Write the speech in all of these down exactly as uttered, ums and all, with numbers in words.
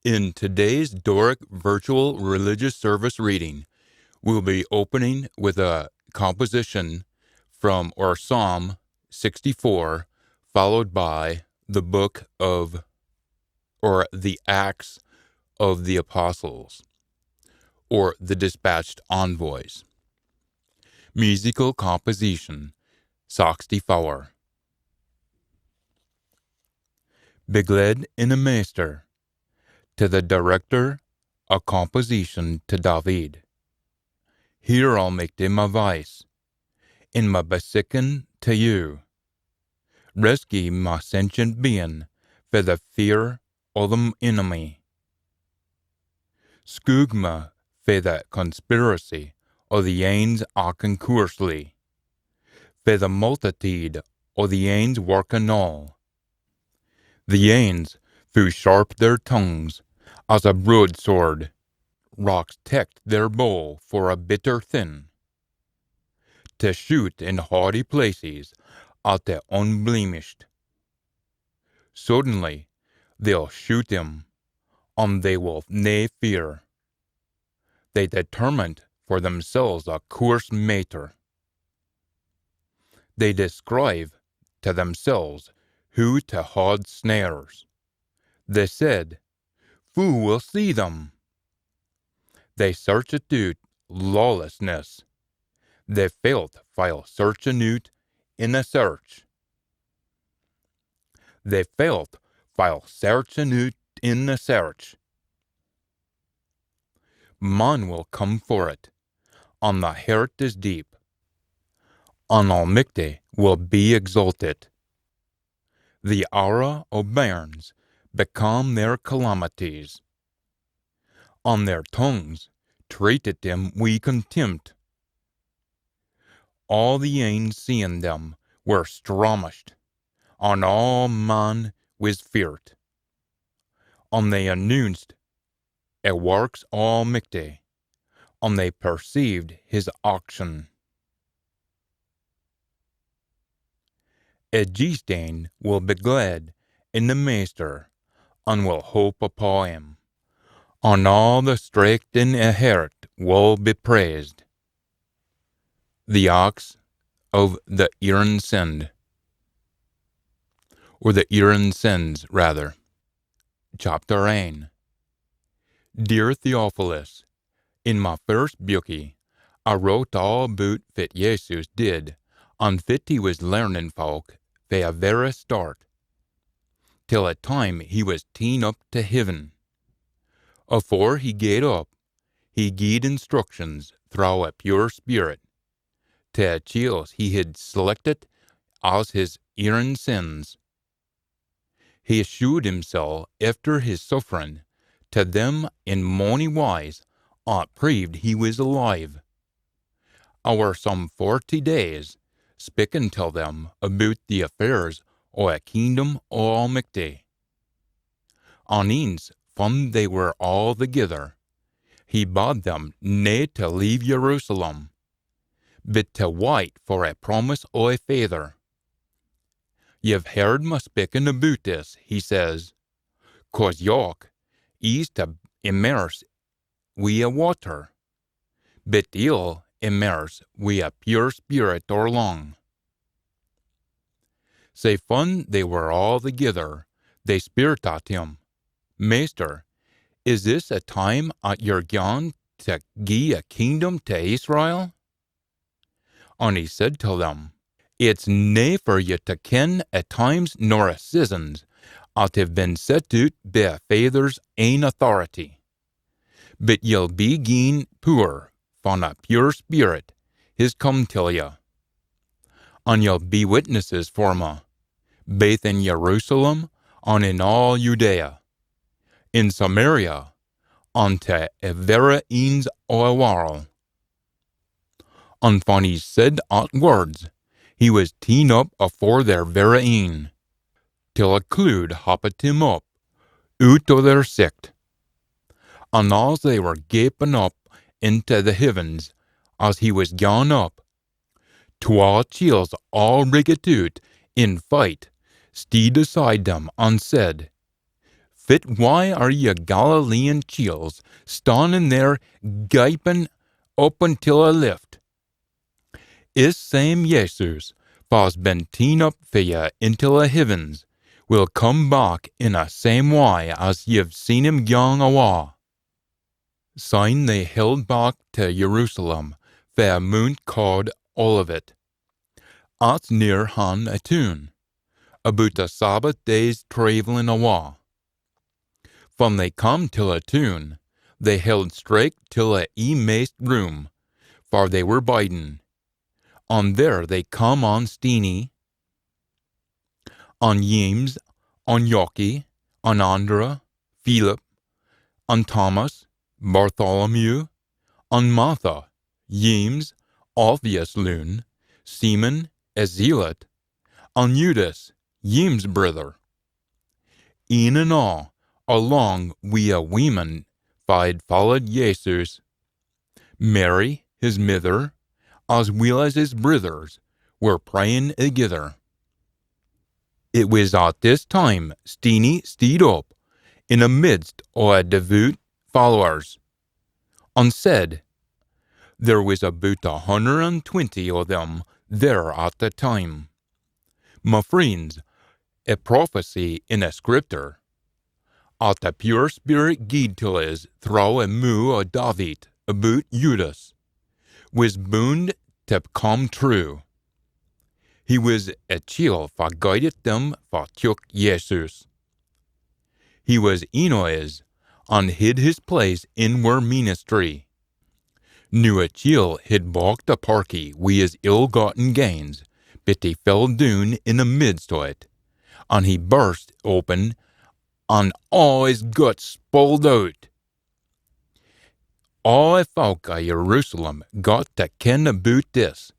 In today's Doric virtual religious service reading, we'll be opening with a composition from or Psalm sixty-four, followed by the book of, or the Acts of the Apostles, or the Dispatched Envoys. Musical composition, sixty-four. Begled in a Maister, to the director o composition to David. Hear, Almichty, my voice, in my beseekin to you. Rescue my sentient being fae the fear o the enemy. Scoog me fae the conspiracy o the anes actin coorse, fae the multitude o the anes workin ill. The anes, fa sharp their tongues as a broadsword, rocks tekt their bow for a bitter thing, to shoot in haughty places at the unblemished. Suddenly they'll shoot him, and they will nae fear. They determined for themselves a coorse maitter. They descrive to themselves who to haud snares. They said, "Who will see them?" They searched oot lawlessness. They felt file searching oot in a search. They felt file searching oot in a search. Man will come for it, and the hurt is deep, and Almichty will be exalted. The aura o bairns become their calamities, and their tongues treated them wi contempt. All the anes seeing them were stramished, and all man was feart. And they announced a works o Almichty, and they perceived his action. A jeestain will be glad in the Maister, and will hope upo him, and all the stracht in a heart will be praised. The Acts of the Eerin Send, or the Eerin Sends, rather. Chapter ane. Dear Theophilus, in my first beukie, I wrote aa aboot fit Jesus did, and fit he wis learnin folk fae a verra start, till a time he wis teen up to heaven. Afore he gaed up, he gied instructions throwe a pure spirit to a chiels he hid selected as his eerin sins. He shewed himsel efter his sufferin to them in mony wyes at proved he wis alive. Ower some forty days, speakin till them aboot the affairs o a kingdom o Almichty. An eence fan they were aa thegither, he bad them nae to leave Jerusalem, but to wait for a promise o a Faither. Ye've heard me speakin aboot this, he says, cause Jock ees to immerse wi a water, but he'll immerse wi a pure spirit or lang. Sae fan they were aa thegither, they speirt at him, Maister, is this a time at ye're gaun to gie a kingdom to Israel? An he said till them, It's nae for ye to ken a times nor a seasons at have been set oot by a Faither's ain authority, but ye'll be gien pooer fan a pure spirit his come till ye, an ye'll be witnesses for me, baith in Jerusalem an in aa Judea, in Samaria, an to a verra eends o a warl. An fan he said at words, he wis teen up afore their verra een, till a clood happit him up oot o their sicht. An as they were gapin up into the heavens as he wis gaun up, twa chiels aa riggit oot in fite steed aside them an said, "Fit wye are ye Galilean chiels stannin there gapin up until a lift? Is same Jesus, fa's been teen up fae ye intil a heavens, will come back in a same wye as ye've seen him gyang awa." Syne they held back tae Jerusalem fae a moont caaed Olivet. At's near han a toon, aboot a Sabbath day's traivellin awa. Fan they cam till a toon, they held straicht till a eemaist room, far they were bidin. An there they cam on Steenie, an Jeems, an Jockie, an Andra, Philip, an Thomas, Bartholomew, an Matha, Jeems, Alphaeus' loon, Simon, a zealot, an Judas, Jeems' brither. Een an aa, alang wi a weemen fa'd followed Jesus. Mary, his mither, as weel as his brithers, were prayin thegither. It wis at this time Steenie steed up in a midst o a devoot followers, an said, "There wis aboot a hunner an twenty o them there at the time. Ma freens, a prophecy in a scripter, at the pure spirit gied till's throwe a moo o David aboot Judas, wis boond tae come true. He wis a chiel fa guided them fa took Jesus. He wis een o is, an hid his place in wir ministry." Noo a chiel hid bocht a parkie wi his ill-gotten gains, but he fell doon in a midst o it, an he burst open, an aa his guts spuled oot. Aa a fowk o Jerusalem got tae ken aboot this,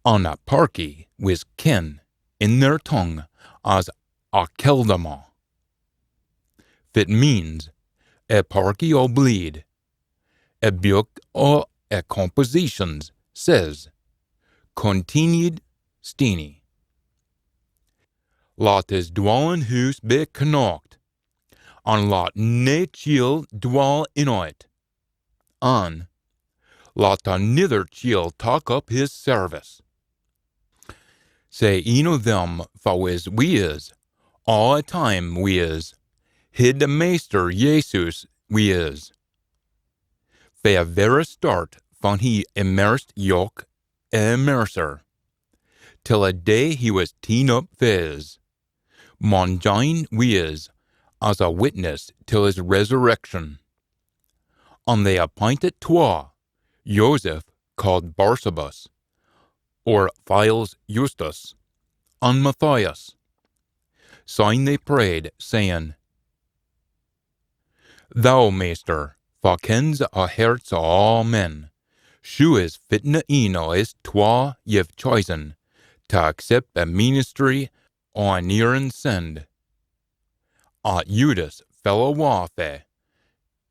an a parkie wis ken in their tongue as Akeldama. Fit means, a parkie o bleed. A beuk o a compositions says, "Continued Steenie." Lat his dwallin hoose be knocked, an lat nae chiel dwall in o it, an lat anither chiel tak up his service. Sae een o them fa wis wi is, aa a time wi is, hid a Maister Jesus wi is, fae a verra start fan he immersed Jock a Immerser, till a day he wis teen up fae is, maun jine wi is as a witness till his resurrection. An they appinted twa, Joseph, caaed Barsabas, or Files Justus, an Matthias. Syne they prayed, sayin, "Thou, Maister, fa kens a herts o aa men, shew is fitna een o is twa ye've chosen tae accept a meenistry o an eerin send, at Judas fell awa fae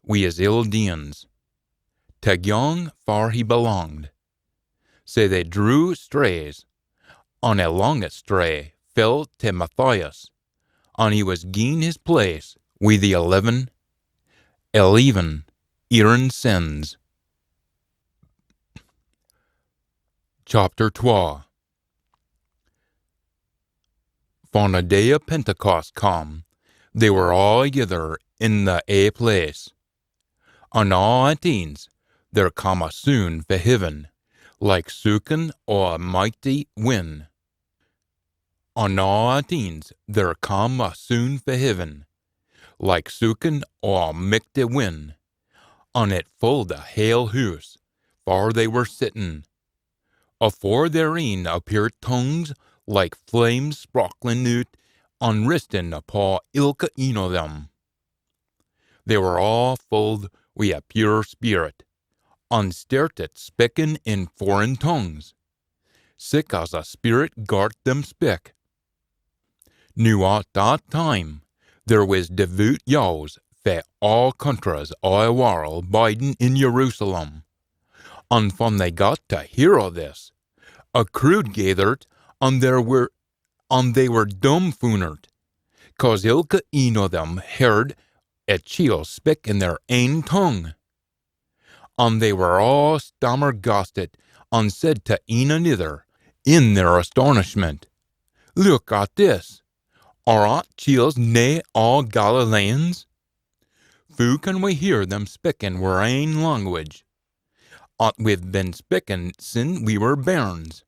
wi his ill deeins, tae gang far he belanged." Sae they drew straes, an a langest strae fell tae Matthias, an he wis gien his place wi the eleven, eleven eerin sends. Chapter twa. Fan a day o Pentecost cam, they were aa thegither in the ae place. An aa at eence there cam a soon fae heaven, like seuchin o a michty win. An aa at eence there cam a soon fae heaven, like seuchin o a michty win, an it fulled a hale hoose, far they were sittin. Afore their een appeared tongues like flames sparklin oot an ristin upo ilka een o them. They were aa fulled wi a pure spirit, an stertit spikkin in foreign tongues, sic as a spirit gart them spik. Noo at that time there wis devoot Jews fae aa countries o a warl bidin in Jerusalem, an fan they got tae hear o this, a crood gaithert, an there were, an they were dumfoonert, cause ilka een o them heard A chiels spik in their ain tongue. An they were aa stammergastit, an said tae een anither, in their astonishment, "Look at this! Are at chiels nae aa Galileans? Foo can we hear them spikkin wir ain language, at we've been spikkin sin we were bairns?"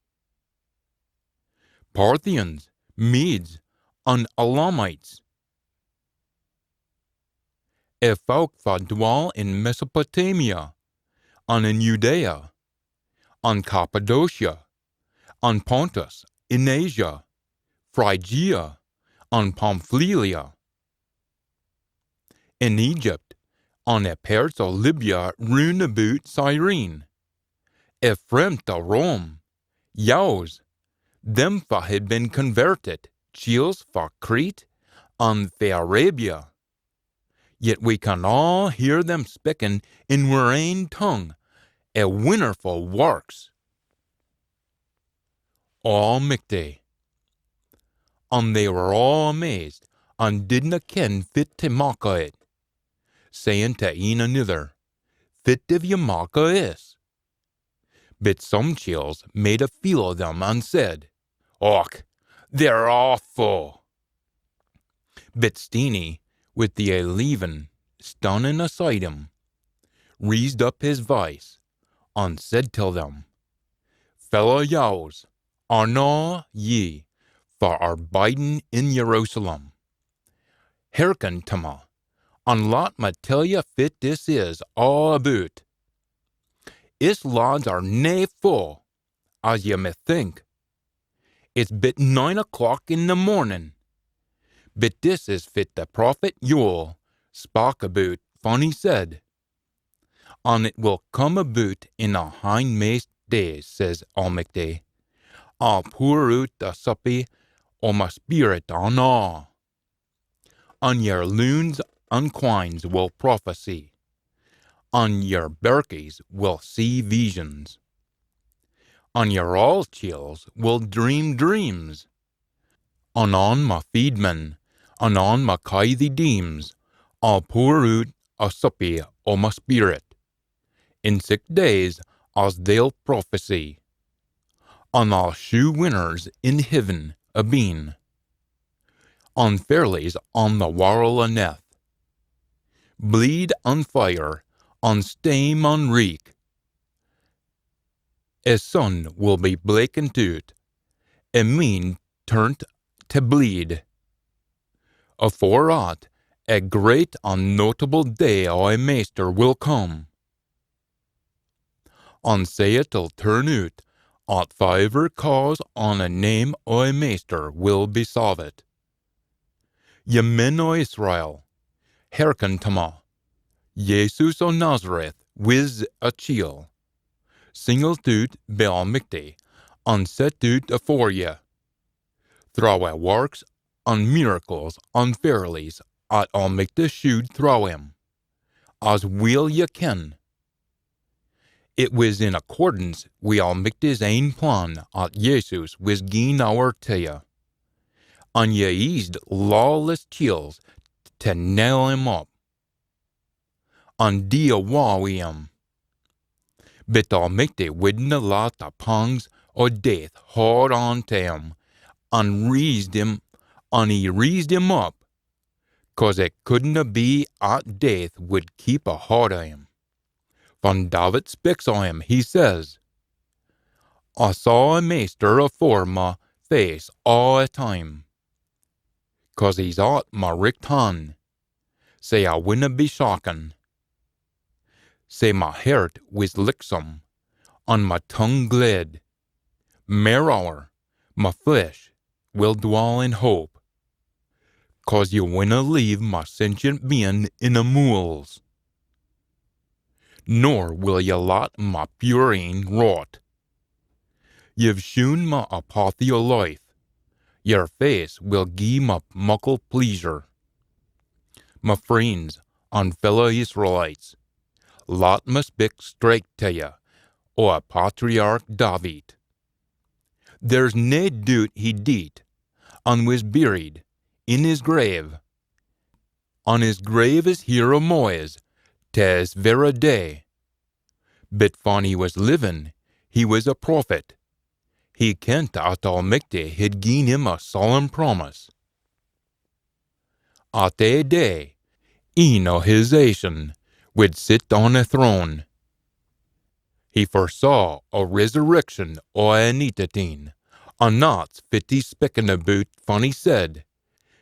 Parthians, Medes, an Elamites, a fowk fa dwall in Mesopotamia, an in Judea, an Cappadocia, an Pontus, in Asia, Phrygia, an Pamphylia, in Egypt, an a pairts o Libya roon aboot Cyrene, a fremd o Rome, Jews, them fa had been convertit, chiels fa Crete, an fa Arabia. Yet we can aa hear them spikkin in wir ain tongue, a winnerfu warks o Almichty. An they were aa amazed, an didna ken fit tae mak o it, sayin tae een anither, "Fit div ye mak o this?" But some chiels made a feel o them, an said, "Och, they're aa fou." But Steenie, wi the eleven stannin aside him, raised up his voice, an said till them, "Fellow Jews, an aa ye fa are bidin in Jerusalem, hearken tae me, an lat me tell ye fit this is aa aboot. Is lads are nae fou, as ye may think. It's but nine o'clock in the mornin. But this is fit the prophet Joel spak aboot fan he said, 'An it will come aboot in the hinmaist days,' says Almichty, 'I'll pour oot the suppie o my spirit on aa. An your loons an quines will prophecy, an your birkies will see visions, an your aul chiels will dream dreams. An on my feedmen, an on my kythy deems, I'll pour oot a suppie o my spirit. In sic days as they'll prophecy, an I'll shew winners in heaven abeen, an ferlies on the warl aneth, bleed an fire, an stame an reek. A sun will be blakened oot, a meen turnt tae bleed. Afore at, a great an notable day o a Maister will come. An sae it'll turn oot, at faiver caas on a name o a Maister will be savit. Ye men o Israel, hearken tae me. Jesus o Nazareth wis a chiel, singled oot by Almichty, an set oot afore ye, throwe a warks an miracles an ferlies at Almichty shewed throwe him, as weel ye ken. It wis in accordance wi Almichty's ain plan at Jesus wis gien ower tae ye, an ye eesed lawless chiels tae nail him up, an dee awa wi him. But Almichty widna lat the pangs o death haud on tae him, an raised him, an he raised him up, cause it couldna be at death wid keep a haud o him. Fan David spiks o him, he says, "I saw a Maister afore my face aa a time, cause he's at my richt han, sae I winna be shakken." Sae my hert wis lichtsome, an my tongue gled. Mairower, my flesh will dwall in hope, cause ye winna leave my sentient bein in a mools, nor will ye lat my pure een rot. Ye've shewn me a pathie o life, your face will gie me muckle pleasure. My freens an fellow Israelites, lat me spik straicht tae ye, o a patriarch David. There's nae doot he deet, an wis buried in his grave, an his grave is here amo us, tae this verra day. But fan he wis livin, he wis a prophet. He kent at Almichty hid gien him a solemn promise. At ae day, een o his aison wid sit on a throne. He foresaw a resurrection o a Anintit Een, an that's fit he's spikkin aboot fan he said,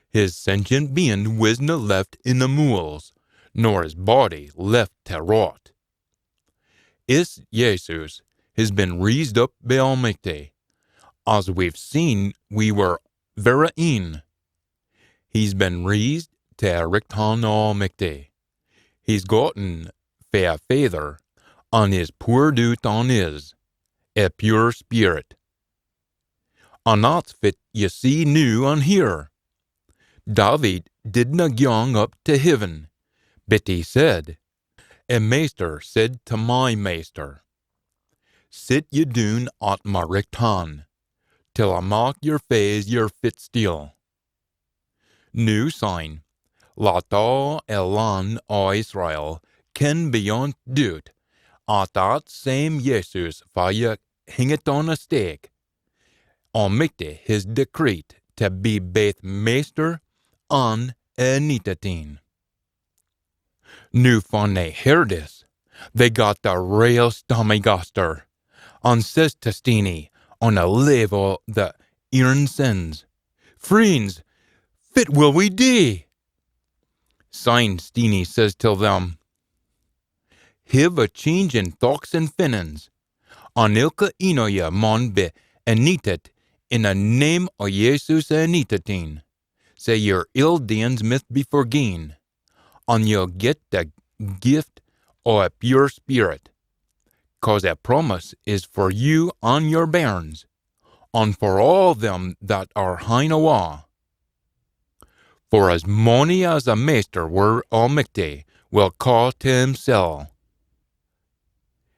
his sentient bein wisna left in the mools, nor his body left tae rot. Is Jesus his been raised up by Almichty, as we've seen wi wir verra een. He's been raised tae a richt han o Almichty. He's gotten fae a Faither, an is poored oot on is, a pure Speerit. An that's fit ye see noo an hear. David didna gyang up tae heaven, but he said, A Maister said tae my Maister, Sit ye doon at my richt han, till I mak yer faes yer fitsteel. Noo syne, lat aa a lan o Israel ken beyond doot, at that same Jesus fa ye hingit on a stake, Almichty his decreet tae be baith Maister an Anintit Een. Noo fan they heard this, they got the rael stammygaster, an says tae Steenie on a lave o the eerin sins, Freens, fit will we dee? Syne Steenie says till them, Hiv a change in thochts an feelins, an ilka een o ye maun be anintit in a name o Jesus Anintit Een, sae yer ill deeins mith be forgien, an ye'll get the gift o a pure Speerit, cause a promise is for you an yer bairns, an for aa them that are hyne awa. For as mony as a Maister wir Almichty will caa tae himsel.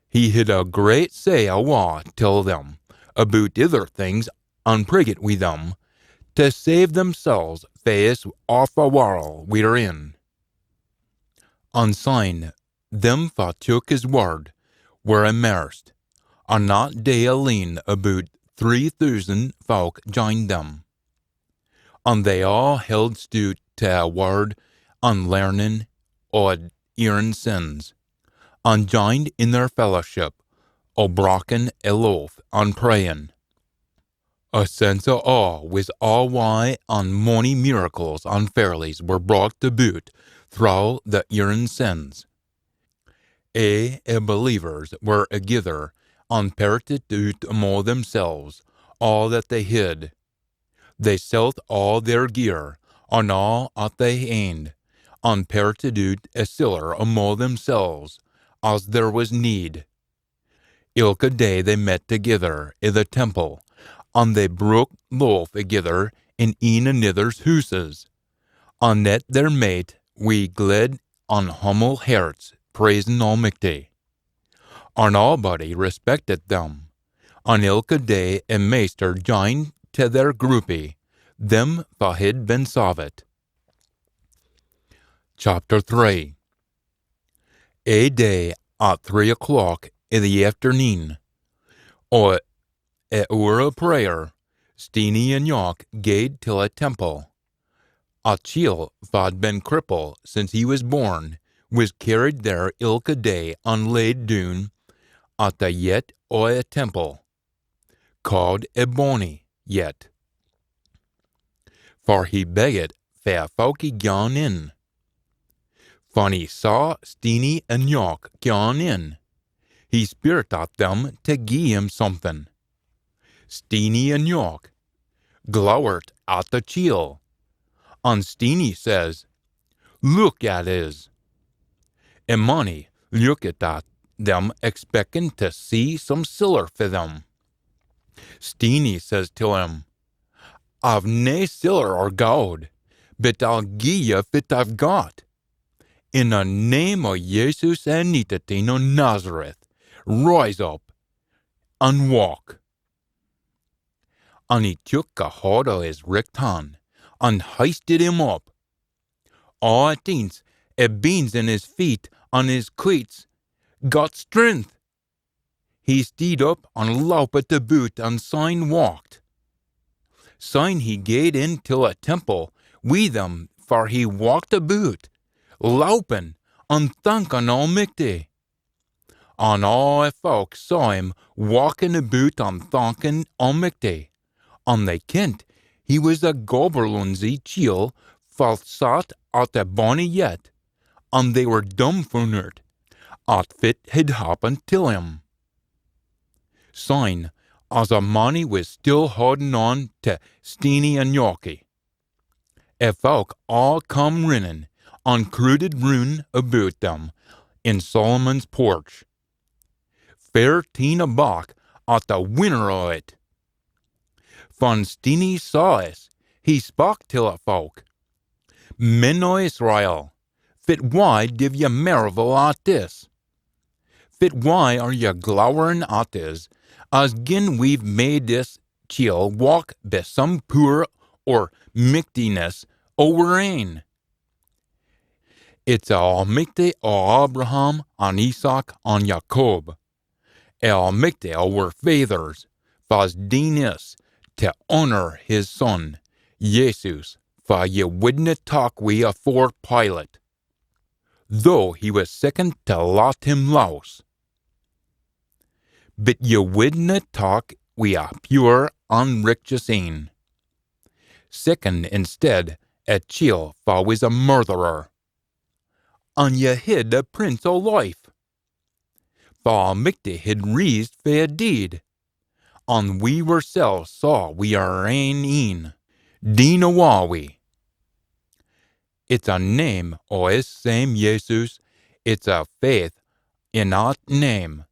He hid a great say awa till them aboot ither things an priggit wi them tae save themsels fae this awfu warl we're in. An syne them fa took his wird were immersed, an that day aleen aboot three thoosand fowk jined them. An they aa held stoot tae a wird an learnin o a eerin sins, an jined in their fellowship, o brakkin a loaf an prayin. A sense o aa wis aa wye an mony miracles an ferlies were brocht aboot throwe the eerin sins. Aye, a believers were agither an pairtit oot amo themsels aa that they hid. They selt aa their gear, an aa at they ained, an pairtit oot a siller amo themsels, as there wis need. Ilka day they met thegither i the temple, an they brook loaf thegither in een anither's hooses, an ate their mait wi gled an hummle herts, praisin Almichty. An aabody respectit them, an ilka day a Maister jined tae their groupie them fa hid been savit. Chapter three. Ae day at three o'clock i the efterneen, o a oor o prayer, Steenie an Jock gaed till a temple. A chiel fa'd been cripple since he wis born wis cairried there ilka day an laid doon at the yett o a temple, caaed a bonny yett, for he beggit fae fowk gaun in. Fan he saw Steenie an Jock gaun in, he speirt at them tae gie him something. Steenie an Jock glowert at the chiel, an Steenie says, "Look at is." A mannie lookit at them, expectin tae see some siller fae them. Steenie says till him, "I've nae siller or gowd, but I'll gie ye fit I've got. In the name o Jesus Anintit Een o Nazareth, rise up an walk." An he took a haud o his richt han, an hoisted him up. aa at eence, e beens in his feet an his cleets got strength. He steed up an lowpit aboot an syne walked. Syne he gaed in till e temple wi them, far he walked aboot, lowpin an thankin Almichty. An aa e fowk saw him walkin aboot an thankin Almichty, an they kent he wis e gaberlunzie chiel fa sat at e bonny yett, an they were dumfoonert at fit hid happened till him. Syne, as e mannie wis still haudin on tae Steenie an Jockie, e fowk aa come rinnin an crooded roon aboot them in Solomon's porch, fair teen aback at e winner o it. Fan Steenie saw iss, he spak till e fowk, "Men o Israel, fit wye div ye mairvel at iss? Fit wye are ye glowerin at iss, as gin we've made iss chiel walk bi some pooer or michtiness o wir ain? It's e Almichty o Abraham an Isaac an Jacob, e Almichty o wir faithers, fa's deen iss tae honour his son, Jesus, fa ye widna tak wi afore Pilate, though he wis seekin tae lat him lowse. But ye widna tak wi e pure an richteous een, seekin instead e chiel fa wis a murtherer. An ye hid e Prince o Life, fa Almichty hid reesed fae e deid, an we wirsels saw wi oor ain een, deen awa wi. It's e name o iss same Jesus, it's e faith in at name,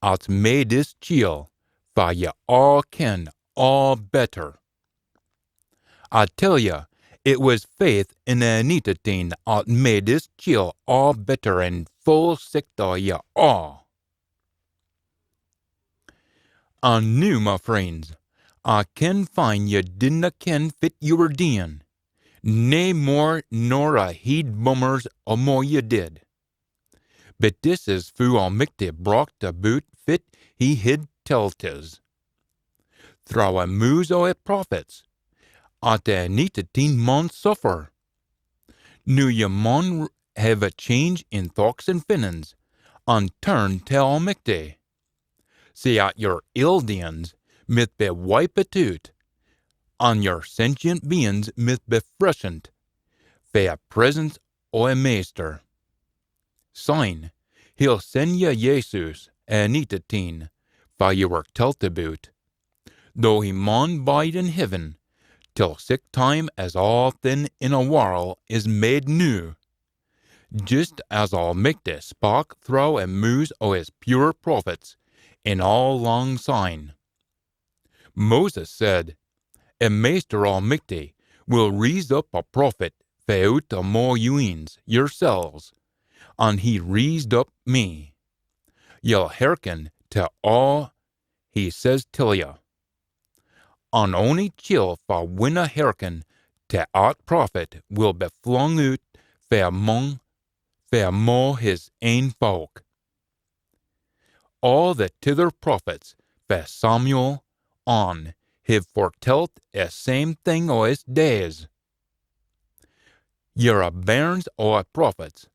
at's made iss chiel, fa ye aa ken, aa better. I tell ye, it wis faith in e Anintit Een at made iss chiel aa better an full sicht o ye aa. An noo, ma freens, I ken fine ye didna ken fit ye were deein, nae mair nor a heid bummers amo ye did. But this is foo Almichty brocht aboot fit he hid telt us throwe e moos o e prophets, at e Anintit Een maun suffer. Noo ye maun hae a change in thochts an feelins, an turn tae Almichty, sae at yer ill deeins mith be wipit oot, an yer sentient beins mith be freshened fae e presence o e Maister. Syne, he'll send ye Jesus, e Anintit Een, fa ye were telt aboot, though he maun bide in heaven till sic time as aathing in e warl is made new, jist as Almichty spak throwe e moos o his pure prophets in aul lang syne. Moses said, "E Maister Almichty will reese up a prophet fae oot amo you eens yersels, an he reesed up me. Ye'll hearken tae aa he says till ye." An ony chiel fa winna hearken tae at prophet will be flung oot fae among, fae amo his ain fowk. Aa the tither prophets fae Samuel on hiv fortelt e same thing o his days. Ye're e bairns o e prophets,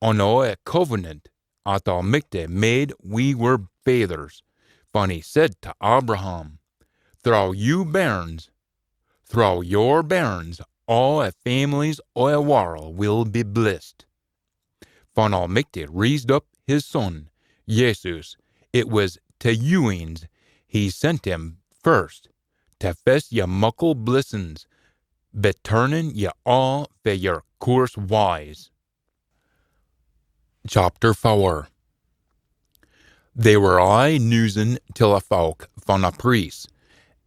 an o e covenant at Almichty made wi wir faithers, fan he said tae Abraham, "Throwe you bairns, throwe your bairns, aa e families o e warl will be blissed." Fan Almichty reesed up his son, Jesus, it wis tae you eens he sent him first, tae fess ye muckle blissins, be turnin ye aa fae your coorse wyes. Chapter fower. They were aye newsin till e fowk fan e priests,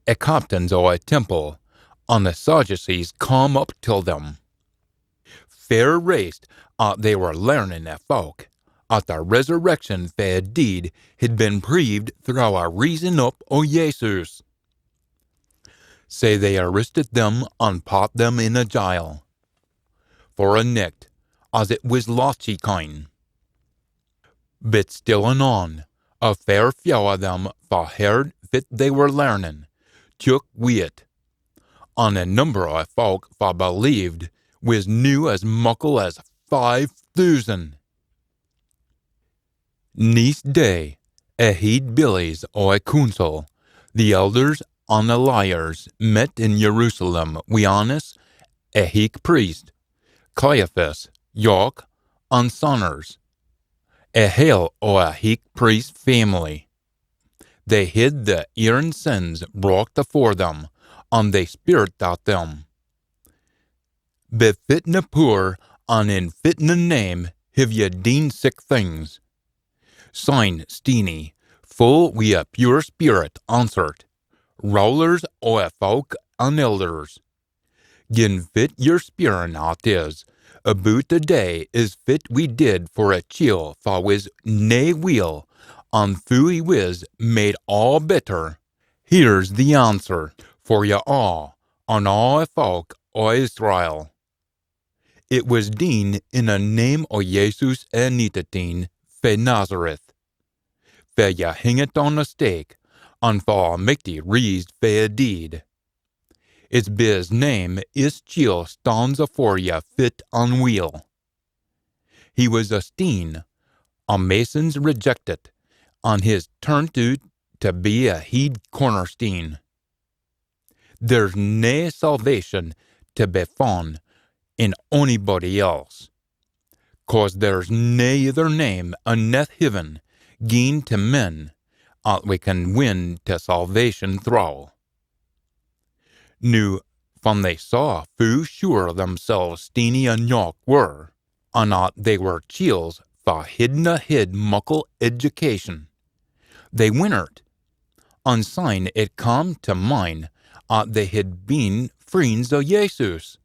e captains o e temple, an e Sadducees come up till them. Fair raised at they were learnin e fowk at e resurrection fae e deid hid been preeved throwe e reesin up o Jesus. Sae they arrested them an pat them in e jile. for a nicht, as it wis latchy kine. But still an on, a fair few o them fa heard fit they were learnin, took wi it, an a number o folk fa believed wis noo as muckle as five thoosand. Neist day, a heid billies o a cooncil, the elders an the lawyers, met in Jerusalem wi Annas, a heich priest, Caiaphas, Jock, an Sanners, a hale o a heich priest's faimily. They hid the eerin sins brocht afore them, an they speirt at them. Be fitna pooer, an in fitna name, hiv ye deen sic things? Syne Steenie, full wi a pure speerit, answert, Rulers o a folk an elders, gin fit yer speirin at is aboot a day is fit we did for a chiel fa wis nae weel, an foo he wis made aa better, here's the answer for ye aa, an aa a folk o Israel. It wis deen in a name o Jesus a Nitateen fae Nazareth, fa ye hingit on a stake, an fa Almichty reesed fae a deid. It's bi his name is chiel stands afore ye fit an weel. He wis a steen a masons rejected, an his turnt oot tae be a heid corner steen. There's nae salvation tae be fun in onybody else, cause there's nae ither name aneth heaven gien tae men at we can win tae salvation throwe. Noo, fan they saw foo sure themsels Steenie an Jock were, an at they were chiels fa hidna hid muckle education, they winnert, an syne it cam tae mind at they hid been freens o Jesus.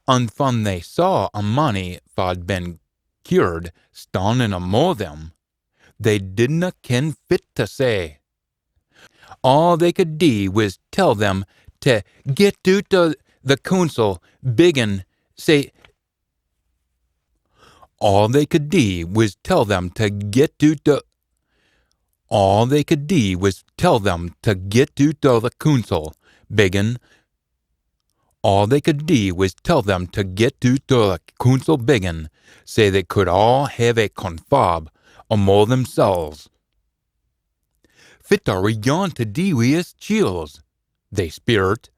An fan they saw a mannie fa'd been cured stannin amo them, they didna ken fit tae say. Aa they could dee wis tell them tae get oot o the cooncil biggin, say, aa they could dee wis tell them tae get oot o, aa they could dee wis tell them tae get oot o the cooncil biggin, aa they could dee wis tell them tae get oot o the cooncil biggin, sae they could aa hae a confab amo themsels. Fit are we gaun tae dee wi is chiels? They speirt.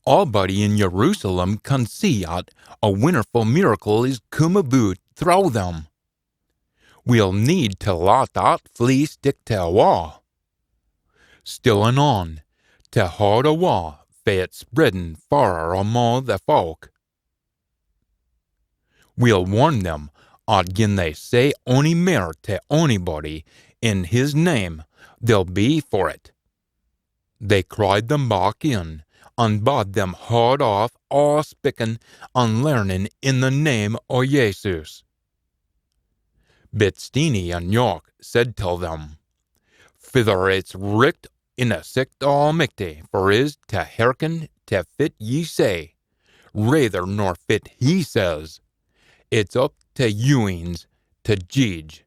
Aabody in Jerusalem can see at a winnerfu miracle is come aboot throwe them. We'll need tae lat at flee stick tae awa. Still an on, tae haud awa fae it spreadin farer amo the folk. We'll warn them at gin they say ony mair tae onybody in his name, they'll be for it. They cried them back in, an bad them haud aff aa spikkin an learnin in the name o Jesus. Bit Steenie an Jock said till them, Fither it's richt in a sicht o Almichty for is tae hearken tae fit ye say, raither nor fit he says. It's up tae you eens tae jeedge.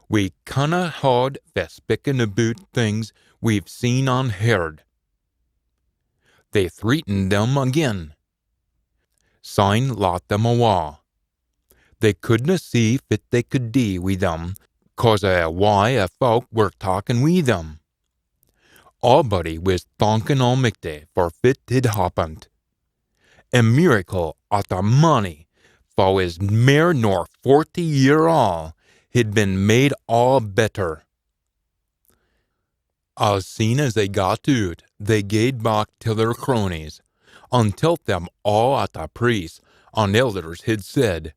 We canna haud fae spikkin aboot things we've seen an heard. They threatened them again. Syne lat them awa. They couldna see fit they could dee wi them, cause o a wye a folk were talkin wi them. Aabody wis thankin Almichty for fit hid happened. A miracle at a mannie fa wis mair nor forty year aul hid been made aa better. As seen as they got oot, they gaed back till their cronies, an telt them aa at the priests an elders hid said.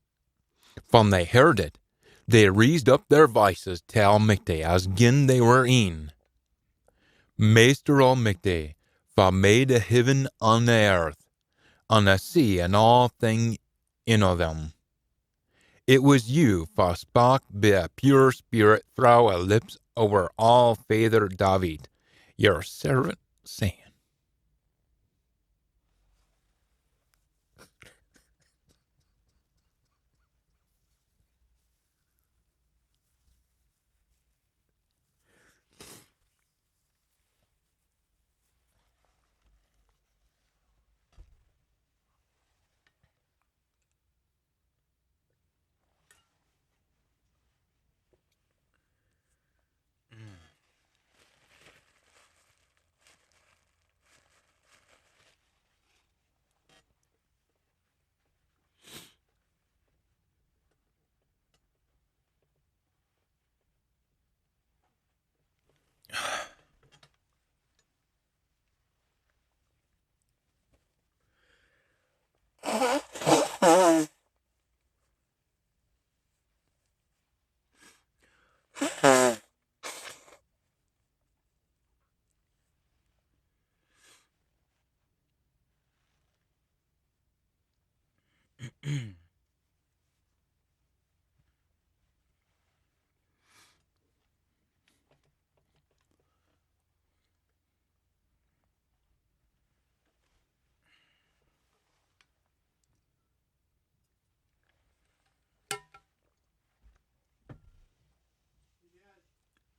Fan they heard it, they reesed up their vices till Almichty as gin they were een. Maister Almichty, fa made a heaven an the earth, an the sea an aathing in o them. It wis you fa spak bi a pure speerit throwe a lips o wir aul faither David, your servant, sayin,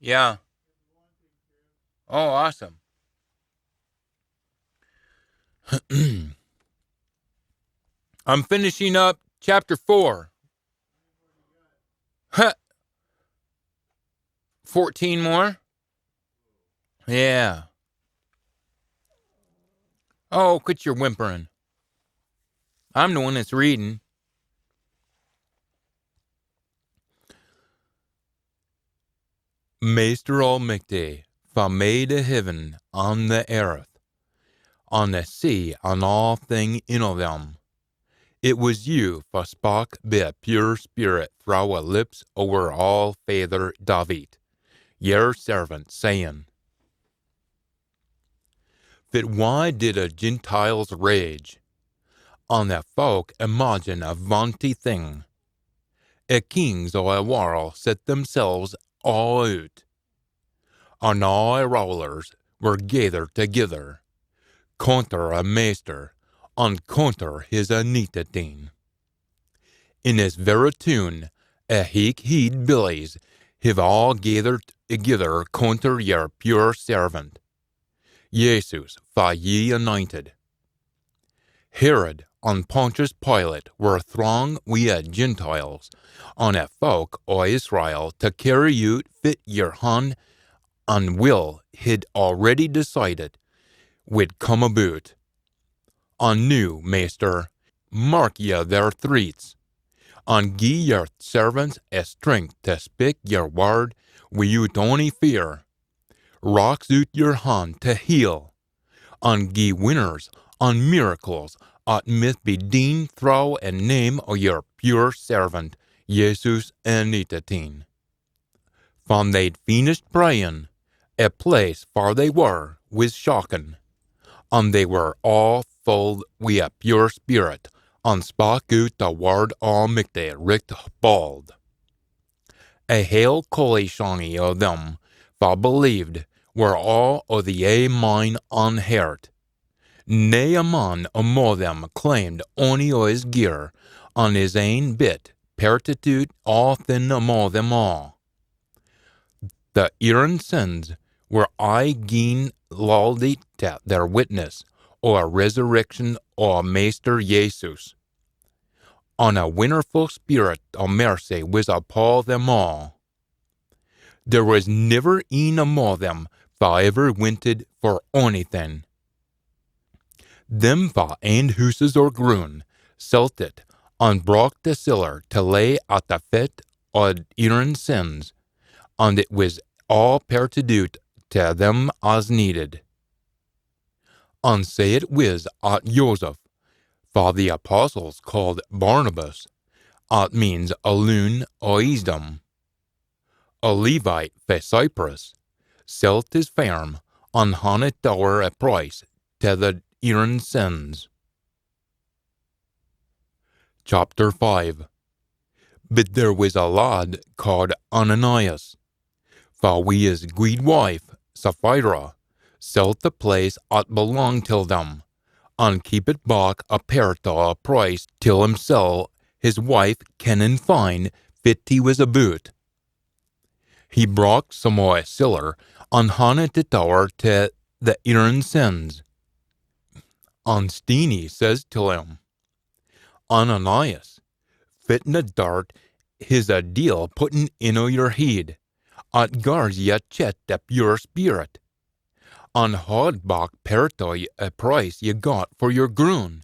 Yeah. Oh, awesome. I'm finishing up chapter four. Huh. Fourteen more? Yeah. Oh, quit your whimpering. I'm the one that's reading. Maister Almichty, fa made a heaven an the earth, an the sea an aathing in o them, it wis you fa spak bi a pure spirit throwe a lips o wir aul faither David, yer servant, sayin, fit wye did a Gentiles rage, an the fowk imagine a vaunty thing. A kings o a warl set themsels aa oot, an aa a rowlers were gaithert thegither, conter a Maister, an conter his Anintit Een. In this verra toon, a heich heid billies hiv aa gaithert thegither conter yer pure servant, Jesus, fa ye anintit. Herod an Pontius Pilate were thrang wi a Gentiles, an a fowk o Israel, tae cairry oot fit yer han an will hid already decidit wid come aboot. An noo, Maister, mark ye their threats, an gie yer servants a strength tae spik yer wird wi'oot ony fear, rax oot yer han tae heal, an gie winners an miracles at mith be deen throwe a name o yer pure servant, Jesus Anintit Een. Fan they'd feenished prayin, a place far they were wis shakkin, an they were aa full wi a pure spirit, an spak oot the wird Almichty richt bauld. A hale collieshanny o them fa believed were aa o the ae mind an hairt. Nae a man amo them claimed ony o his gear, an his ain bit pairtit oot aathin amo them aa. The eerin sins were aye gien laldit tae their witness o a resurrection o a Maister Jesus. An a winnerfu spirit o mercy wis upo them aa. There wis niver een amo them fa ever wintit for onything. Them fa ained hooses or grun, selt it, an brocht the siller tae lay at the fit o eerin sins, an it wis aa pairtit oot tae them as needed. An sae it wis at Joseph, fa the apostles caaed Barnabas, at means a loon o easydom, a Levite fae Cyprus, selt his fairm, an hannit ower a price tae the eerin sins. Chapter five. But there wis a lad caaed Ananias, fa wi his gweedwife, Sapphira, selt the place at belonged till them, an keepit back a pairt o a price till himsel, his wife kennin fine fit he wis aboot. He brocht some o a siller, an hannit it ower tae the eerin sins. An Steenie says till him, Ananias, fit na dirt his a deil putten in o yer heid, at gars ye chet the pure spirit, an haud back pairt o a price ye got for yer grun?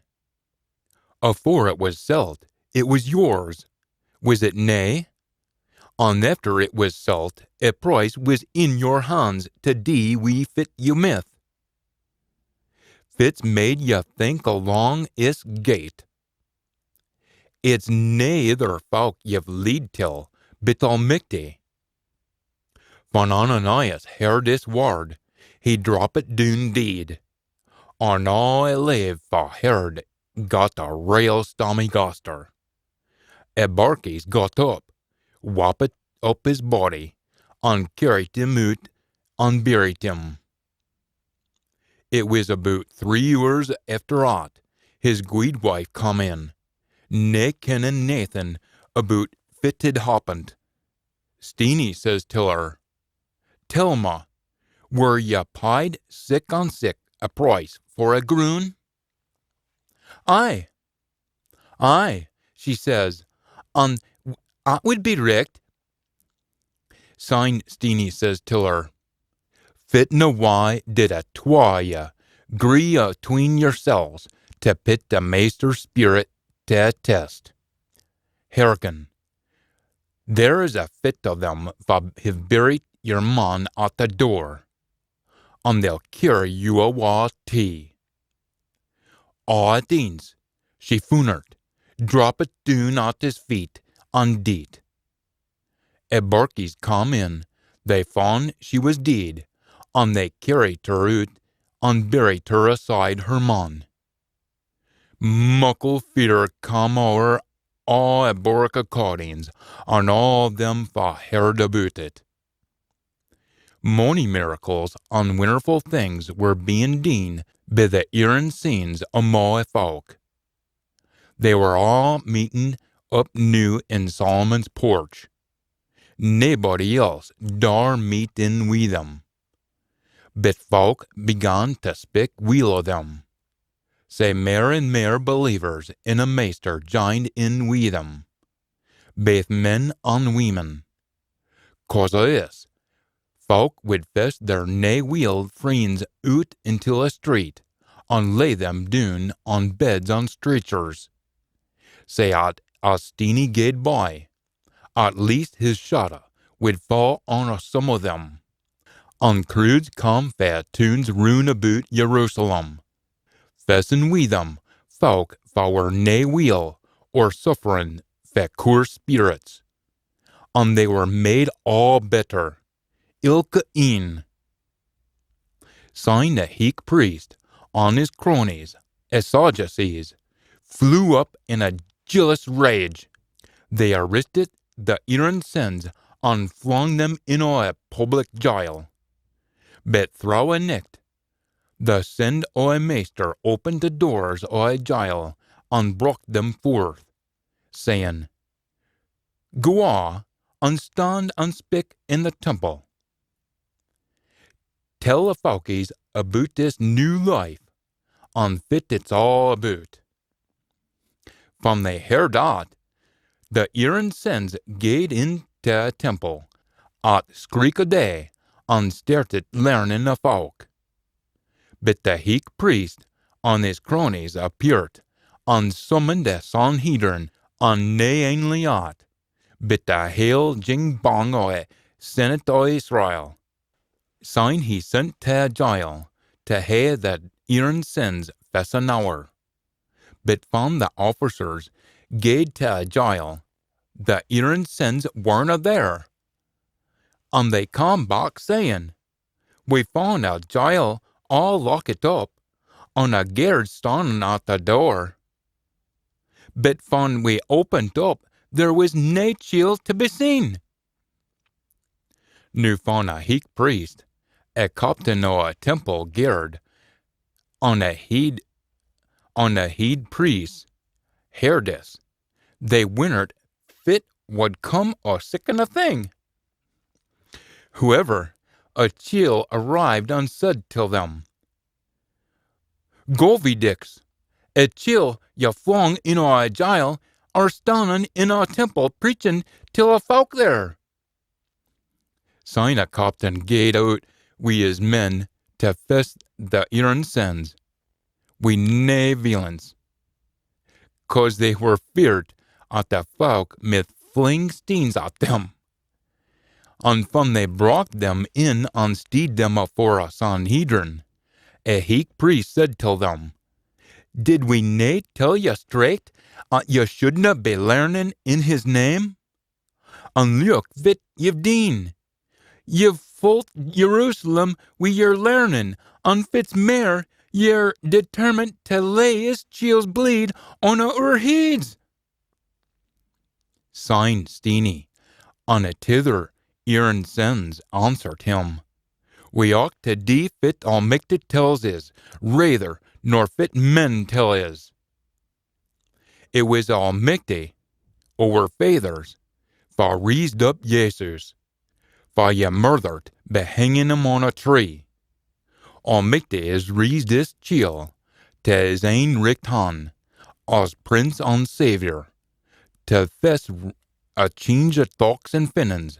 Afore it wis selt, it wis yours, wis it nae? An efter it wis selt, a price wis in yer hans tae dee wi fit ye mith. Fit's made ye think alang iss gait? It's nae ither fowk ye've leed till, but Almichty. Fan Ananias heard this word, he droppit doon deid, an aa e lave fa heard got a rael stammy gaister. E birkies got up, wappit up his body, an cairriet him oot an buried him. It wis aboot three oors efter att his gweed wife come in, nae kennin naething aboot fit hid happened. Steenie says till her, "Tell ma, were ye peyed sic an sic a price for a groon?" "Ay, ay," she says, "an that wid be richt." Syne Steenie says till her, "Fitna wye did a twa o ye gree atween yersels tae pit the Maister's speerit tae a test? Hearken, there is a fit o them fa hiv buried yer man at the door, an they'll cairry you awa tee." Aa at eence, she foonert, droppit doon at his feet, an deet. E birkies cam in, they fun she wis deid, an they cairriet her oot, an buried her aside her man. Muckle fear cam ower aa e Borrach o Cordins, an aa them fa heard aboot it. Mony miracles an winnerfu things were bein deen by the eerin saints amo e fowk. They were aa meetin up noo in Solomon's porch. Naebody else daur meet in wi them. But fowk began tae spik weel o them. Sae mair an mair believers in e Maister jined in wi them, baith men an weemen. Cause o this, fowk wid fess their nae weel freens oot intil e street, an lay them doon on beds an stretchers, sae at as Steenie gaed by, at least his shadda wid fa on some o them. An croods cam fae toons roon aboot Jerusalem, fessin wi them fowk fa were nae weel or sufferin fae coorse speerits, an they were made aa better, ilka een. Syne e heich priest an his cronies, e Sadducees, flew up in a jealous rage. They arrestit the eerin saints an flung them intae e public jile. But throwe e nicht, the saint o e Maister opened the doors o e jile an brocht them forth, sayin, "Goo aa, an stand an spik in the temple. Tell e fowkies aboot this new life, an fit it's aa aboot." Fan they heard that, the eerin saints gaed intae e temple at skreek o day, an startit learnin e fowk. But the heich priest an his cronies appeart, an summoned e Sanhedrin, an nae ainly at, but e hale jing bang o e Senate o Israel. Syne he sent tae e jile tae hae the eerin saints fess an oor. But fan the officers gaed tae e jile, the eerin saints werena there. An they cam back sayin, "We fan e jile aa lockit up, an e gaird stannin at e door. But fan we opened up, there wis nae chiel tae be seen." Noo fan e heich priest, e captain o e temple gaird, an e heid, an e heid priest heard this, they winnert fit wad come o siccan a thing. Hooever, e chiel arrived an said till them, "Govy dicks, e chiel ye flung intae e jile are stannin in e temple preachin till e fowk there." Syne e captain gaed oot wi his men tae fess the eerin saints, wi nae veelence, cause they were feart at e fowk micht fling steens at them. An fan they brocht them in an steed them afore e Sanhedrin, e heich priest said till them, "Did we nae tell ye straicht at ye shouldna be learnin in his name? An look fit ye've deen. Ye've fullt Jerusalem wi yer learnin, an fit's mair, ye're determined tae lay is chiel's bleed on oor heids. Syne Steenie, an a tither Aaron's sins, answered him, We oucht tae dee fit Almichty tells is, raither nor fit men tell is. It wis Almichty, o oor faithers, fa raised up Jesus, fa ye murthert be hingin him on a tree. Almichty his raised is chiel tae his ain richt han, as Prince an Saviour, tae fess a change o thochts an feelins,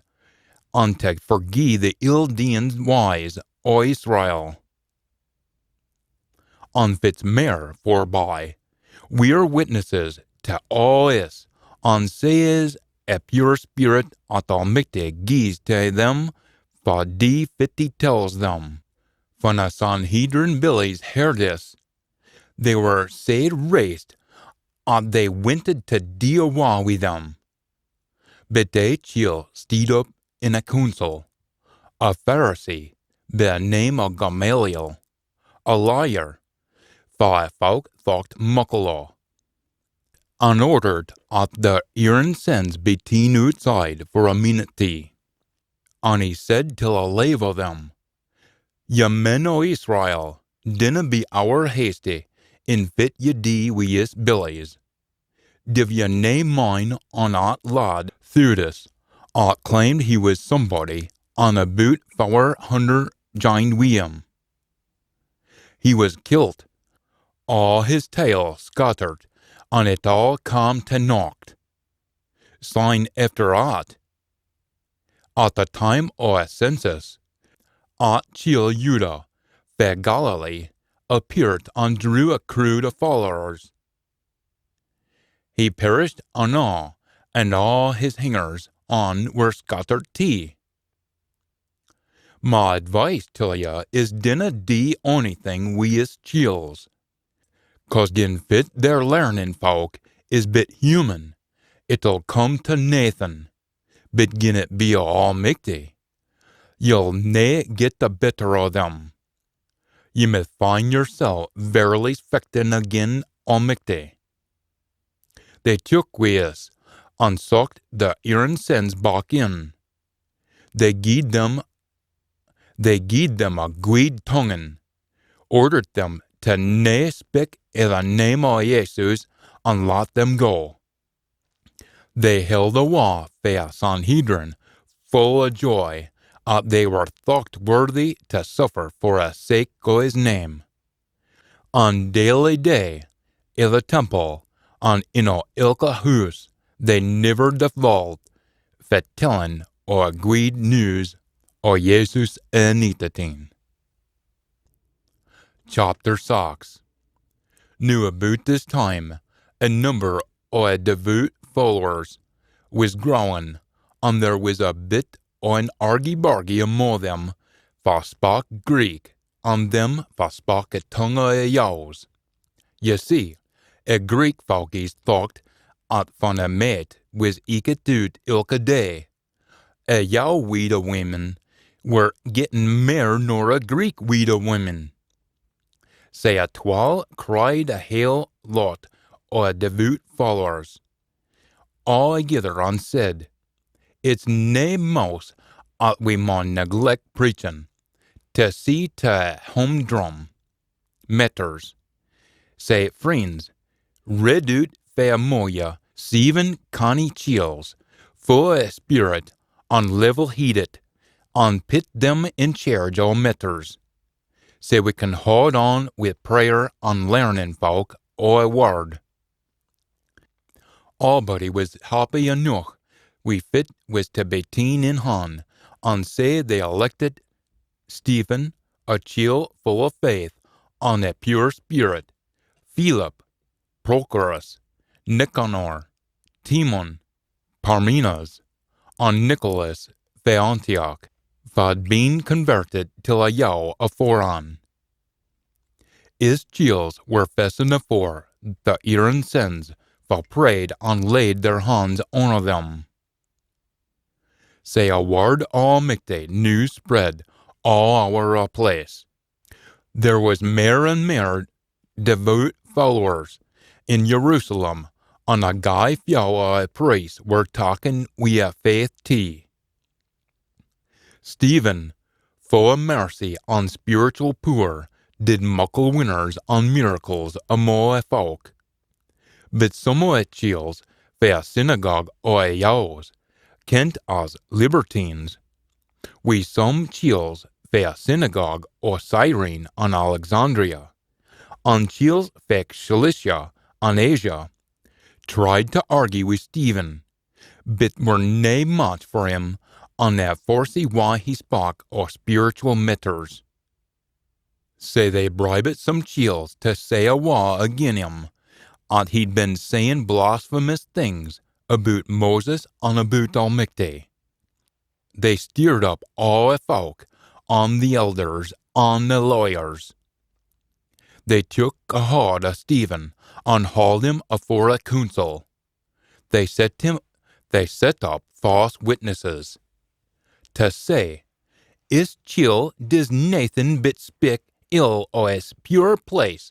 an tae forgie the ill-deein wyes o Israel. An fit's mair forby, we're witnesses tae aa is, an sae is a pure spirit at Almichty gies tae them fa dee fit he tells them. Fan a Sanhedrin billies heard is, they were sae raised at they wintit tae dee awa wi them. But ae chiel steed up in a cooncil, a Pharisee, by a name o Gamaliel, a lawyer, fa a fowk thocht muckle o, an ordered at the Aaron's sins be teen ootside for a meenit. An he said till a lave o them, Ye men o Israel, dinna be ower hasty in fit ye dee wi is billies. Div ye nae mind on at lad Theudas, at claimed he wis somebody, an aboot fower hunner jined wi him? He wis kilt, aa his tale scattert, an it aa cam tae nocht. Syne efter at, at the time o a census, at chiel Judah, fae Galilee, appeared an drew a crood o followers. He perished an aa, an aa his hingers an were scattert tee. My advice till ye is dinna dee onything wi is chiels. Cause gin fit they're learnin fowk is bit human, it'll come tae naethin, but gin it be o Almichty, ye'll nae get the better o them. Ye may find yersel verily fechtin agin Almichty. They took wi is, an socht the Aaron's sins back in. They gied them, they gied them a gweed tonguin, ordered them tae nae spik i the name o Jesus, an lat them go. They held awa fae a Sanhedrin, full o joy at they were thocht worthy tae suffer for a sake o his name. An daily day, i the temple, an in o ilka hoose, they niver defauled fae tellin o a gweed news o Jesus e Nitateen. Chapter six. Noo aboot this time, a number o a devoot followers wis growin, an there wis a bit o an argy-bargy amo them fa spak Greek, an them fa spak a tongue o a Jews. Ye see, a Greek fowkies thocht at fan a mait wis ekit oot ilka day, a Jew weed o women were gettin mair nor a Greek weed o women. Sae a twal cried a hale lot o a devoot followers aa thegither an said, It's nae mous at we maun neglect preachin, tae see tae humdrum matters. Sae, freens, red oot fae amo ye seven canny chiels, full o spirit, an level-heidit, an pit them in chairge o matters, sae we can haud on wi prayer an learnin fowk o a wird. Aabody wis happy eneuch wi fit wis tae be teen in han, an sae they elected Stephen, a chiel full o faith an a pure spirit, Philip, Prochorus, Nicanor, Timon, Parmenas, an Nicholas fae Antioch, fa'd been convertit till a Jew aforehan. Is chiels were fessin afore the Aaron's sins, fa prayed an laid their hans on them. Sae a word o Almichty noo spread aa ower a place. There wis mair an mair devoot followers in Jerusalem, an a gey few o a priests were taken wi a faith tee. Stephen, fu o mercy an spiritual pooer, did muckle winners an miracles amo a fowk. But some o a chiels fae a synagogue o a Jews, kent as libertines, wi some chiels fae a synagogue o Cyrene an Alexandria, an chiels fae Cilicia an Asia, tried tae argue wi Stephen, but were nae match for him an a forcy wye he spak o spiritual matters. Sae they bribit some chiels tae say awa agin him, at he'd been sayin blasphemous things aboot Moses an aboot Almichty. They steered up aa a fowk, an the elders, an the lawyers. They took a haud o Stephen, an hauled him afore a cooncil. They set him, they set up false witnesses, tae say, "Is chiel dis naething but spik ill o a pure place,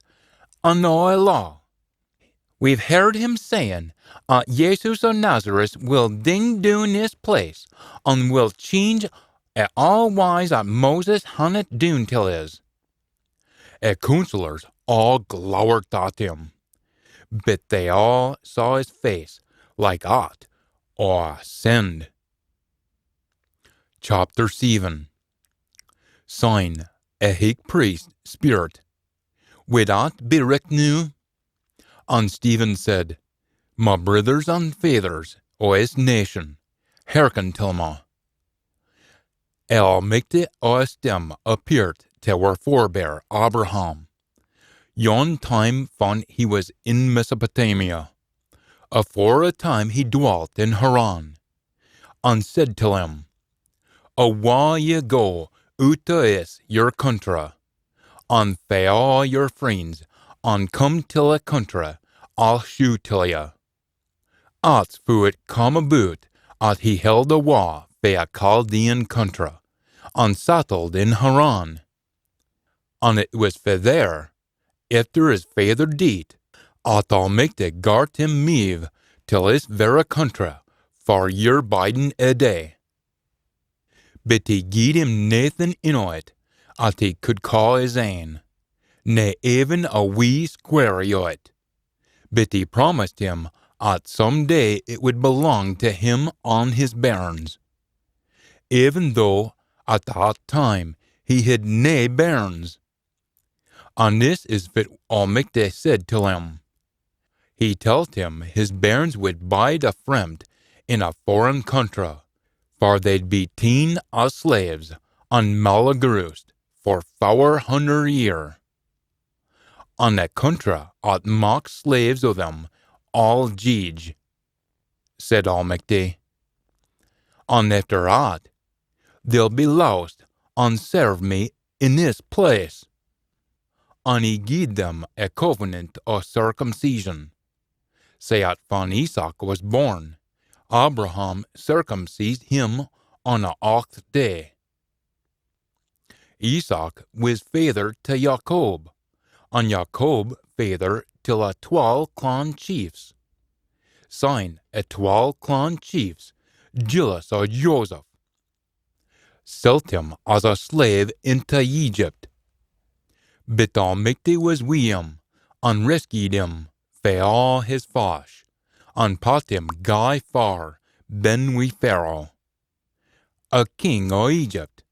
an o a law. We've heard him sayin, at Jesus o Nazareth will ding doon this place, an will change a aa wyes at Moses hannit doon till is." A cooncillors aa glowert at him, but they aa saw his face like at o a send. Chapter seven. Syne a heich priest speirt, "Wid at be richt noo?" An Stephen said, "My brithers an faithers o his nation, hearken till me. A Almichty o a stem appeart tae wir forebear Abraham, yon time fan he wis in Mesopotamia, afore a time he dwalt in Haran, an said till him, 'Awa ye go oot o is your country, an fae aa your freends, an come till a country I'll shew till ye.' At's foo it come aboot at he held awa fae a Chaldean country, an sattled in Haran. An it wis fae there, efter his faither deet, at Almichty gart him meeve till is verra country far ye're bidin a day. But he gied him naething in o it at he could caa his ain, nae even a wee square o it. But he promised him at some day it wid belang tae him an his bairns, even though at that time he hid nae bairns. An this is fit Almichty said till him. He telt him his bairns wid bide a fremt in a foreign country, far they'd be teen as slaves an malagaroosed for fower hunner year. An a country at maks slaves o them 'll jeedge, said Almichty. An efter at, they'll be lowsed an serve me in this place. An he gied them a covenant o circumcision, sae at fan Isaac wis born, Abraham circumcised him on a aucht day. Isaac wis faither tae Jacob, an Jacob faither till a twal clan chiefs. Syne a twal clan chiefs, jealous o Joseph, selt him as a slave intae Egypt. But Almichty wis wi him, an rescued him fae aa his fash, an pat him gey far ben wi Pharaoh, a king o Egypt.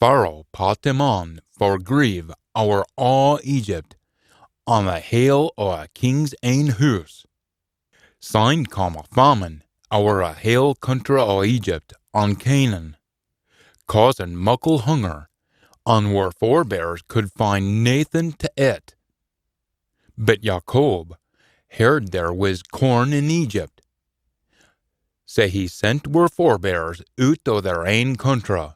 Pharaoh pat him on for grieve ower aa Egypt, an a hale o a king's ain hoose. Syne cam a famine ower a hale country o Egypt an Canaan, causin muckle hunger, an wir forebears could find naething tae ait. But Jacob heard there wis corn in Egypt, sae he sent wir forebears oot o their ain country,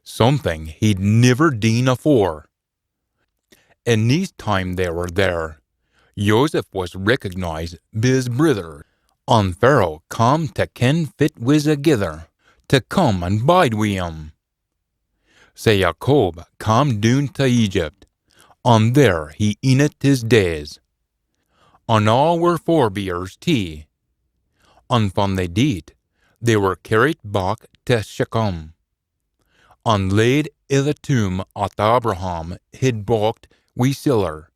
something he'd niver deen afore. In this time they were there, Joseph wis recognized bi his brither, an Pharaoh cam tae ken fit wis agither, tae come an bide wi him. Sae Jacob cam doon tae Egypt, an there he eendit his days, an aa wir forebears tee. An fan they deed, they were cairriet back tae Shechem, an laid i the tomb at Abraham hid bocht wi siller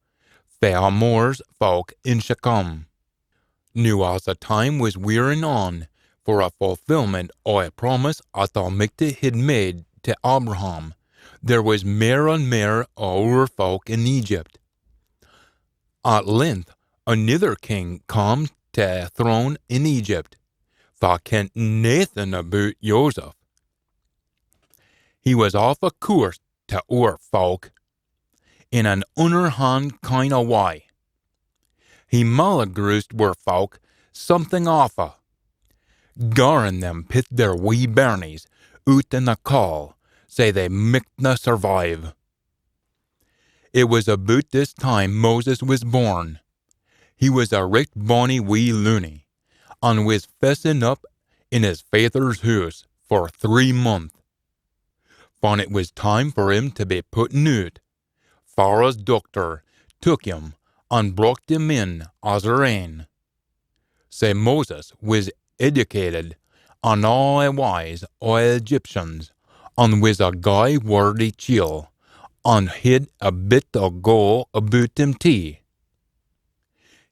fae Hamor's fowk in Shechem. Noo as the time wis wearin on for a fulfilment o a promise at Almichty hid made tae Abraham, there wis mair an mair o oor fowk in Egypt. At length anither king cam tae a throne in Egypt, fa kent naething aboot Joseph. He wis awfu coorse tae oor fowk in an unnerhan kind o wye. He malagroosed wir fowk something awfu, garrin them pit their wee bairnies oot in the caul, sae they michtna survive. It wis aboot this time Moses wis born. He wis a richt bonny wee loonie, an wis fessen up in his faither's hoose for three month. Fan it wis time for him tae be putten oot, Pharaoh's dochter took him an brocht him in as her ain. Sae Moses wis educated in aa e wyes o e Egyptians, an wis a gey wardy chiel, an hid a bit o go aboot him tee.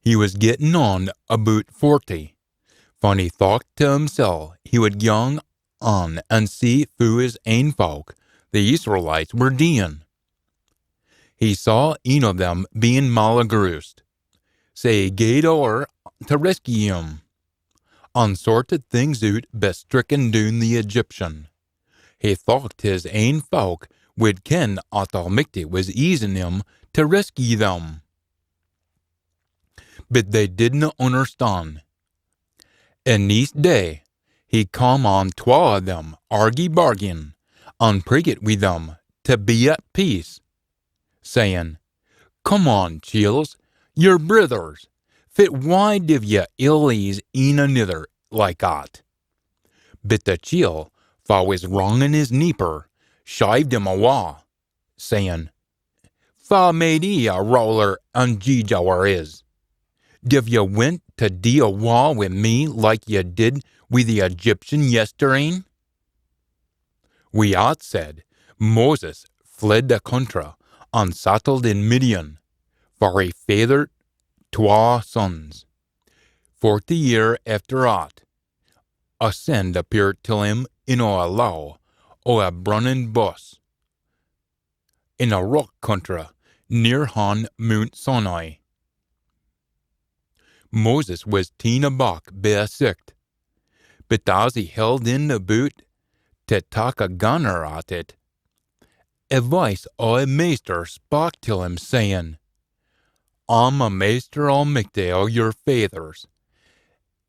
He wis gettin on aboot forty, fan he thocht tae himsel he wid gang on an see foo his ain fowk, the Israelites, were deein. He saw een o them bein malagroosed, sae he gaed ower tae rescue him, an sorted things oot by strikkin doon the Egyptian. He thocht his ain fowk wid ken at Almichty wis easin him tae rescue them. But they didna unnerstan. An neist day he cam on twa o them argy-bargyin, an priggit wi them tae be at peace, sayin, "Come on, chiels, ye're brithers, fit wye div ye ill eese een anither like at?" But the chiel, fa wis wrangin his neeper, shived him awa, sayin, "Fa made ee a rowler an jeedge ower is? Div ye wint tae dee awa wi me like ye did wi the Egyptian yestreen?" Wi at said, Moses fled the contra an sattled in Midian, far he faithert twa sons. Forty year efter at, a send appeart till him in o a lowe o a brunnin buss, in a rock contra, near han Mount Sinai. Moses wis teen aback bi a sicht, but as he held in aboot tae tak a ganner at it, a voice o a Maister spak till him, sayin, "I'm a Maister Almichty o yer faithers,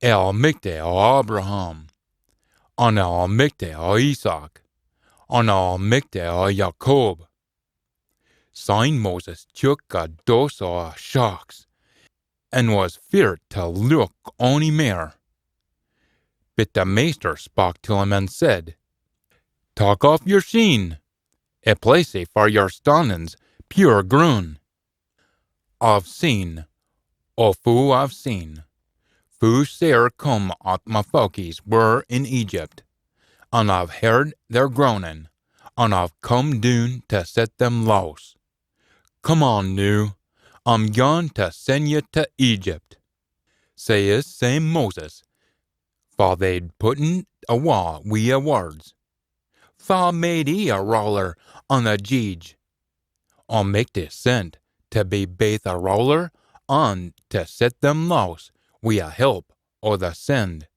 a Almichty o Abraham, an a Almichty o Isaac, an a Almichty o Jacob." Syne Moses took a dose o a shocks, an wis feart tae look ony mair. But the Maister spak till him an said, "Tak aff yer sheen, a placie far yer stannen's pure groon. I've seen, o foo I've seen, foo sair come at ma fowkies were in Egypt, an I've heard their groanin, an I've come doon tae set them lowse. Come on noo, I'm gaun tae send ye tae Egypt." Sae is same Moses, fa they'd putten awa wi a words, "Fa made ee a rowler an a jeedge?" Almichty sent tae be baith a rowler an tae set them lowse wi a help o the send,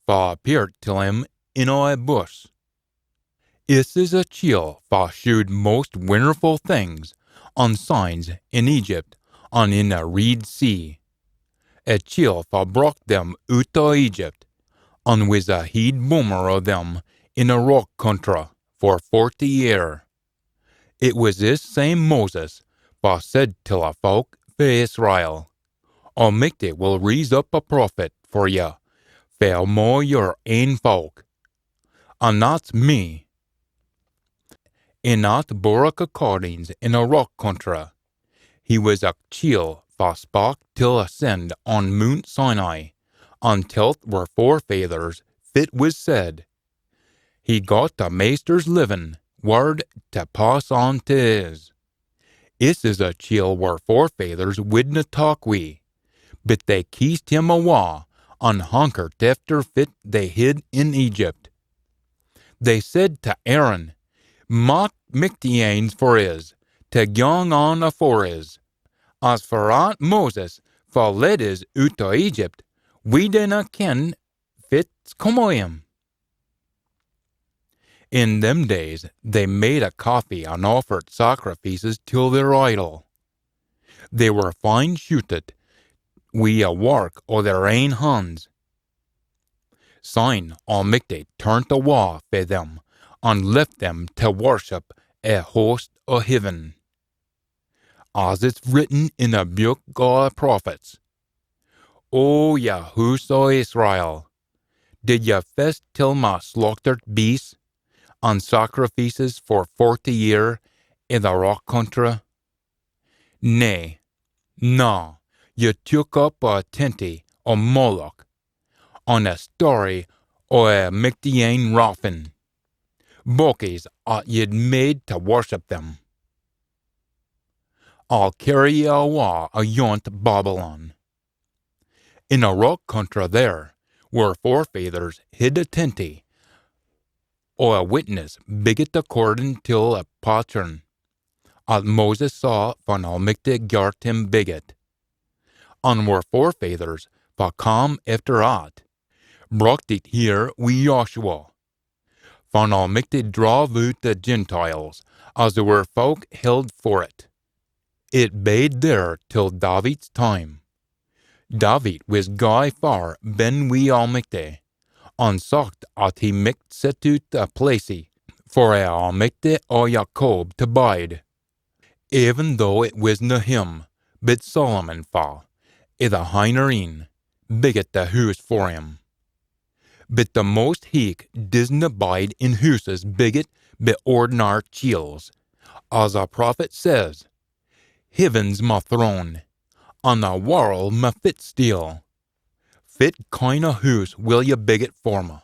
fa appeart till him in o a buss. Is is a chiel fa shewed most winnerfu things an signs in Egypt an in a Reed Sea. A chiel fa brocht them oot o Egypt, an wis a heid bummer o them in a rock contra for forty year. It wis is same Moses fa said till a fowk fae Israel, "Almichty will raise up a prophet for ye fae amo yer ain fowk." An that's me. In at Borrick Accordings in a rock contra, he wis a chiel fa spak till a send on Moont Sinai, an telt wir forefathers fit wis said. He got a Maister's livin word tae pass on tae his. Is is a chiel wir forefathers widna tak wi, but they keest him awa an hankert efter fit they hid in Egypt. They said tae Aaron, "Mak michty anes for is, tae gyang on afore is. As for at Moses, fa led is oot o Egypt, we dinna ken fit's come o him." In them days they made a coffee an offered sacrifices till their idol. They were fine shooted wi a wark o their ain hands. Syne Almichty turnt awa fae them, an left them tae worship a host o heaven. As it's written in a book o a prophets, "O ye hoose o Israel, did ye fess till ma slaughtered beasts an sacrifices for forty year i the rock contra? Nay, na, ye took up a tenty o Moloch, an a story o a michty ane Raffin, bokies at ye'd made tae worship them. I'll cairry ye awa ayont Babylon." In a rock contra there, wir forefathers hid a tenty, o a witness biggit accordin till a pattern, at Moses saw fan Almichty gart him biggit. An wir forefathers, fa cam efter at, brocht it here wi Joshua. Fan Almichty drave oot the Gentiles, as wir folk held for it, it bade there till David's time. David wis gey far ben wi Almichty, an socht at he micht set oot a placie for a Almichty o Jacob tae bide, even though it wisna him, but Solomon fa, i the hinner een, biggit the hoose for him. But the Most Heich disna bide in hooses biggit bi ordinar chiels. As a prophet says, "Heaven's ma throne, an the warl ma fitsteel. Fit kind o hoose will ye biggit for me?"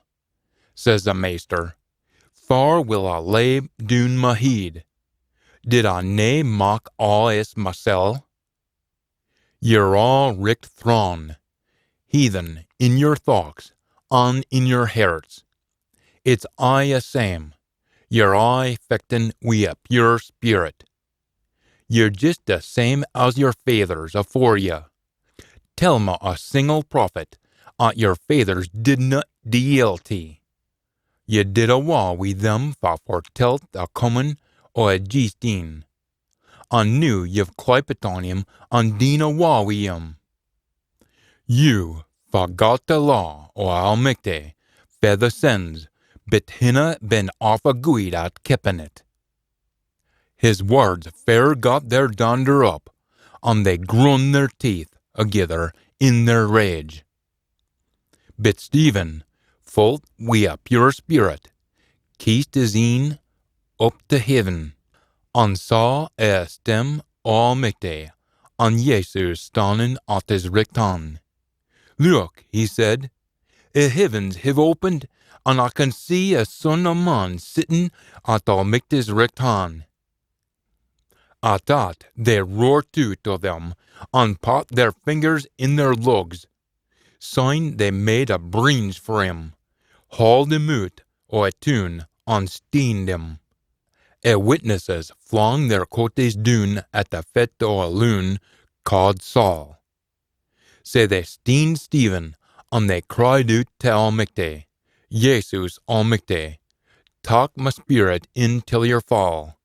says the Maister. "Far will I lay doon ma heid? Did I nae mak aa is masel?" Ye're aa richt thrawn, heathen in yer thochts an in yer herts. It's aye a same, ye're aye fechtin wi a pure spirit. Ye're jist a same as yer fathers afore ye. Tell me a single prophet at yer fathers didna dee ill tae. Ye did awa wi them fa fortelt a comin o a jeest een, an noo ye've clypit on him an deen awa wi him. You fa got the law o Almichty fae the sins, but hinna been affa gweed at keepin it. His words fair got their dander up, an they grun their teeth agither in their rage. But Stephen, fullt wi a pure spirit, keest his een up tae heaven, an saw a stem o Almichty, an Jesus stannin at his richt han. "Look," he said, "a heavens hiv opened, an I can see a Son o Man sittin at Almichty's richt han." At that they roart oot o them, an pat their fingers in their lugs. Syne they made a breenge for him, hauled him oot o a toon, an steened him. A witnesses flang their coaties doon at the fit o a loon caaed Saul. Sae they steened Stephen, an they cried oot tae Almichty, "Jesus Almichty, tak ma spirit in till yer fall."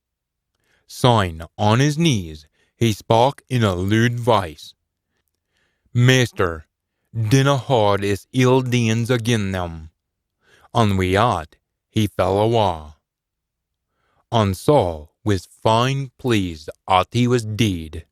Syne, on his knees, he spak in a lood voice, "Maister, dinna haud is ill deeins agin them." An wi that he fell awa. An Saul wis fine pleased at he wis deid.